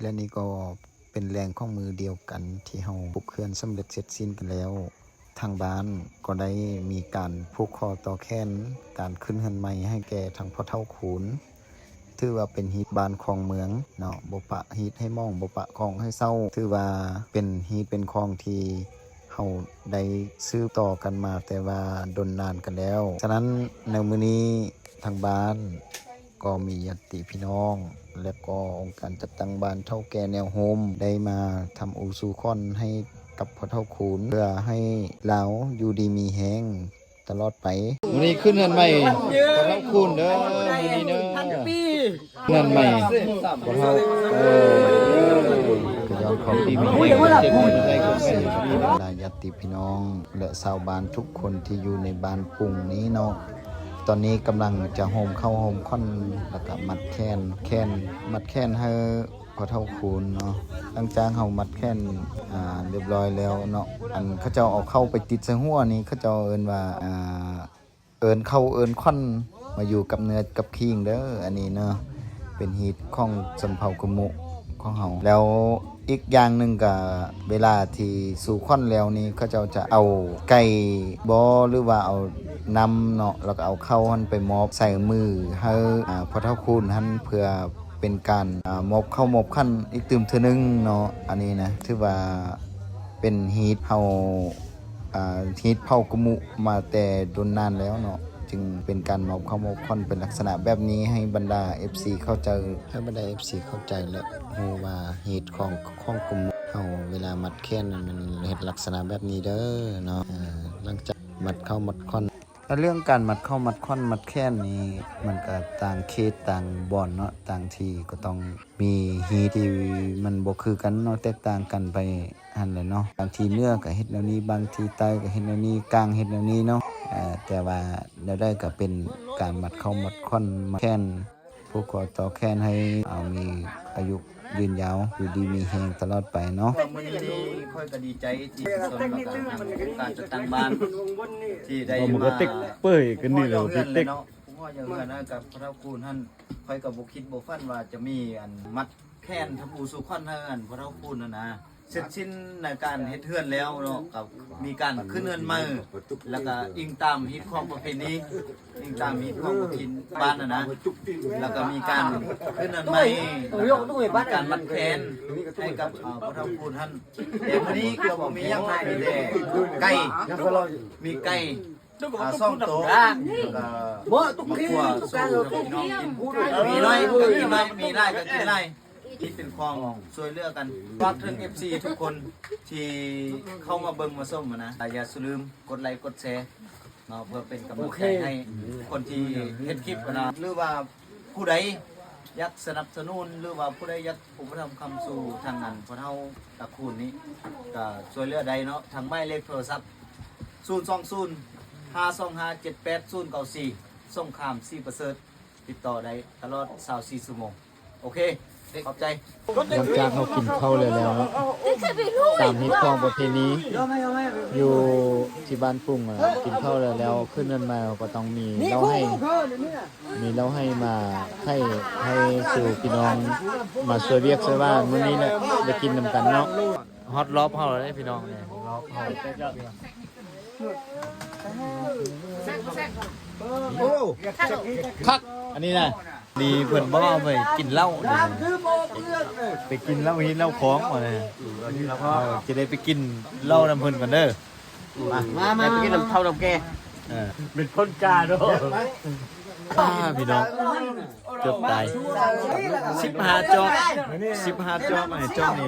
ແລະນີ້ກໍເປັນແລງຂອງມື້ດຽວກັນທີ່ເຮົາປຸກເຮືອນສຳເລັດເສັດສິ້ນກັນແລ້ວ. ທາງບ້ານກໍໄດ້ມີການຜູກຂໍ້ຕໍ່ແຂນ ການຂຶ້ນເຮືອນໃໝ່ໃຫ້ແກ່ທາງພໍ່ເຖົ້າຄູນ. ຖືວ່າເປັນຮີດບ້ານຄອງເມືອງເນາະ, ບໍ່ປະຮີດໃຫ້ໝອງ ບໍ່ປະຂອງໃຫ້ເຊົ່າ. ຖືວ່າເປັນຮີດເປັນຄອງທີ່ເຮົາໄດ້ສືບຕໍ່ກັນມາແຕ່ວ່າດົນນານກັນແລ້ວ. ສະນັ້ນໃນມື້ນີ້ທາງບ້ານ ກໍມີຍາດຕິພີ່ນ້ອງ ແລະກໍອົງການຈັດຕັ້ງບ້ານເຖົ້າແກ່ແນວໂຮມ ໄດ້ມາທຳອູສູ່ຂວັນໃຫ້ກັບພໍ່ເຖົ້າຄູນ ເພື່ອໃຫ້ລາວຢູ່ດີມີແຮງຕະຫຼອດໄປ. ມື້ນີ້ຂຶ້ນເຮືອນໃໝ່ພໍ່ເຖົ້າຄູນເດີ ມື້ນີ້ເດີ ເຮືອນໃໝ່ພໍ່ເຖົ້າ ເອີ ກໍຍ້ອນຄວາມດີມີແຮງ ເຈັບໄດ້ກໍເປັນ ບັນດາຍາດຕິພີ່ນ້ອງ ແລະຊາວບ້ານທຸກຄົນທີ່ຢູ່ໃນບ້ານປຸງນີ້ເນາະ. ຕອນນີ້ກຳລັງຈະໂຮມເຂົ້າໂຮມຂວັນ ແລ້ວກະມັດແຂນ ແຂນ ມັດແຂນໃຫ້ພໍ່ເຖົ້າຄູນເນາະ. ຫຼັງຈາກເຮົາມັດແຂນ ອາ ລຽບຮ້ອຍແລ້ວເນາະ, ອັນເຂົາເຈົ້າເອົາເຂົ້າໄປຕິດໃສ່ຫົວນີ້ ເຂົາເຈົ້າເອີ້ນວ່າ ອາ ເອີ້ນເຂົ້າເອີ້ນຂວັນມາຢູ່ກັບເນື້ອກັບຄີງເດີ ອັນນີ້ເນາະ. ເປັນຮີດຂອງຊົນເຜົ່າກະມຸຂອງເຮົາ. ແລ້ວອີກຢ່າງໜຶ່ງກະ ເວລາທີ່ສູ່ຂວັນແລ້ວນີ້ ເຂົາເຈົ້າຈະເອົາໄກ່ບໍ ຫຼືວ່າເອົານ້ຳເນາະ ແລ້ວກໍເອົາເຂົ້າຫັ້ນໄປມອບໃສ່ມືໃຫ້ ອາ ພໍ່ເຖົ້າຄູນຫັ້ນ ເພື່ອເປັນການ ອາ ມອບເຂົ້າມອບຂວັນອີກຕື່ມເທື່ອໜຶ່ງເນາະ. ອັນນີ້ນະ ຖືວ່າເປັນຮີດເຮົາ ອາ ຮີດເຜົ່າກະມຸມາແຕ່ດົນນານແລ້ວເນາະ, ຈຶ່ງເປັນການມອບເຂົ້າມອບຂວັນເປັນລັກສະນະແບບນີ້ ໃຫ້ບັນດາເອັຟຊີເຂົ້າໃຈ ໃຫ້ບັນດາເອັຟຊີເຂົ້າໃຈ ແລະ ຮູ້ວ່າຮີດຂອງ ຂອງກະມຸເຮົາ ເວລາມັດແຂນນັ້ນ ມັນເຮັດລັກສະນະແບບນີ້ເດີເນາະ. ເອີ ຫຼັງຈາກມັດເຂົ້າມັດຂວັນ ແລະ ເລື່ອງການມັດເຂົ້າມັດຂວັນມັດແຂນນີ້ ມັນກະຕ່າງເຂດຕ່າງບ່ອນເນາະ, ຕ່າງທີ່ກໍຕ້ອງ ມີຮີດທີ່ມັນບໍ່ຄືກັນເນາະ, ແຕກຕ່າງກັນໄປຫັ້ນແຫຼະເນາະ. ບາງທີ່ເໜືອກໍເຮັດແນວນີ້, ບາງທີ່ໃຕ້ກໍເຮັດແນວນີ້, ກາງເຮັດແນວນີ້ເນາະ. ເອີ ແຕ່ວ່າແນວໃດກໍເປັນການມັດເຂົ້າມັດຂວັນມັດແຂນ ຜູກຂໍ້ຕໍ່ແຂນໃຫ້ເຮົາມີອາຍຸຢືນຍາວ ຢູ່ດີມີແຮງຕະຫຼອດໄປເນາະ. ມື້ນີ້ຂ້ອຍກໍດີໃຈທີ່ ການຈັດຕັ້ງບ້ານ ທີ່ໄດ້ມາ ເປັຍກັນນີ້ແຫຼະ ເປັຍ ເນາະ ຜູ້ຮອດເຮືອນກັບພໍ່ເຖົ້າຄູນຫັ້ນ ຂ້ອຍກໍບໍ່ຄິດບໍ່ຝັນວ່າຈະມີອັນມັດແຂນທຳອູສູ່ຂວັນໃຫ້ອັນພໍ່ເຖົ້າຄູນຫັ້ນນະ ເສັດສິ້ນໃນການເຮັດເຮືອນແລ້ວເນາະ, ກໍມີການຂຶ້ນເຮືອນໃໝ່ ແລ້ວກໍອີງຕາມຮີດຄອງປະເພນີ ອີງຕາມຮີດຄອງປະເພນີບ້ານຫັ້ນນະ, ແລ້ວກໍມີການຂຶ້ນເຮືອນໃໝ່ ແລ້ວກໍມີການມັດແຂນໃຫ້ກັບ ເອີ ພໍ່ເຖົ້າຄູນຫັ້ນ. ແຕ່ມື້ນີ້ກໍບໍ່ມີຫຍັງ ມີແຕ່ໄກ່ ມີໄກ່ ອ່າ ສອງໂຕ ແລ້ວກໍໝາກຖົ່ວສູ່ພີ່ນ້ອງກິນ ມີໜ້ອຍກໍກິນໜ້ອຍ ມີຫຼາຍກໍກິນຫຼາຍ. ນີ້ເປັນຂອງຊ່ວຍເຫຼືອກັນ. ຝາກເຖິງເອັຟຊີທຸກຄົນທີ່ເຂົ້າມາເບິ່ງມາຊົມນະ, ຢ່າສູ່ລືມກົດໄລກົດແຊເນາະ ເພື່ອເປັນກຳລັງໃຈໃຫ້ຄົນທີ່ເຮັດຄລິບນະ ຫຼືວ່າຜູ້ໃດຢາກສະໜັບສະໜູນ ຫຼືວ່າຜູ້ໃດຢາກອຸປະຖຳຄ້ຳຊູທາງອັນພໍ່ເຖົ້າຕະຄູນນີ້ ກໍຊ່ວຍເຫຼືອໄດ້ເນາະ ທາງໝາຍເລກໂທລະສັບ ສູນສອງສູນ ຫ້າສອງຫ້າ ເຈັດແປດສູນເກົ້າສີ່ ສົງຄາມ ສີປະເສີດ ຕິດຕໍ່ໄດ້ຕະຫຼອດຊາວສີ່ຊົ່ວໂມງ. ໂອເຄ ຂອບໃຈ. ຫຼັງຈາກເຮົາກິນເຂົ້າແລ້ວເນາະ ຕາມຮີດຄອງປະເພນີຢູ່ທີ່ບ້ານປຸງ ກິນເຂົ້າແລ້ວ ຂຶ້ນເຮືອນໃໝ່ ເຮົາກໍຕ້ອງມີເຫຼົ້າໃຫ້ ມີເຫຼົ້າໃຫ້ມາໃຫ້ ໃຫ້ສູ່ພີ່ນ້ອງມາຊ່ວຍວຽກຊ່ວຍວານມື້ນີ້ແຫຼະ ໄດ້ກິນນຳກັນເນາະ. ຮອດລອບເຮົາແລ້ວເດ້ພີ່ນ້ອງ ຮອດລອບເຮົາ. ໂອ້ ຄັກ ອັນນີ້ນະ ນີ້ເພິ່ນບໍ່ເອົາໄປກິນເຫຼົ້າ ໄປກິນເຫຼົ້າຮີດເຫຼົ້າຄອງ ເຮົາຈະໄດ້ໄປກິນເຫຼົ້ານຳເພິ່ນກ່ອນເດີ. ມາ ມາ ມາ ໄປກິນນຳເຖົ້ານຳແກ່ ເອີ ເປັນຄົນກາເນາະ. ອ້າ ພີ່ນ້ອງ ເກືອບຕາຍ ສິບຫ້າຈອກ ສິບຫ້າຈອກ ອັນນີ້ຈອກນີ້.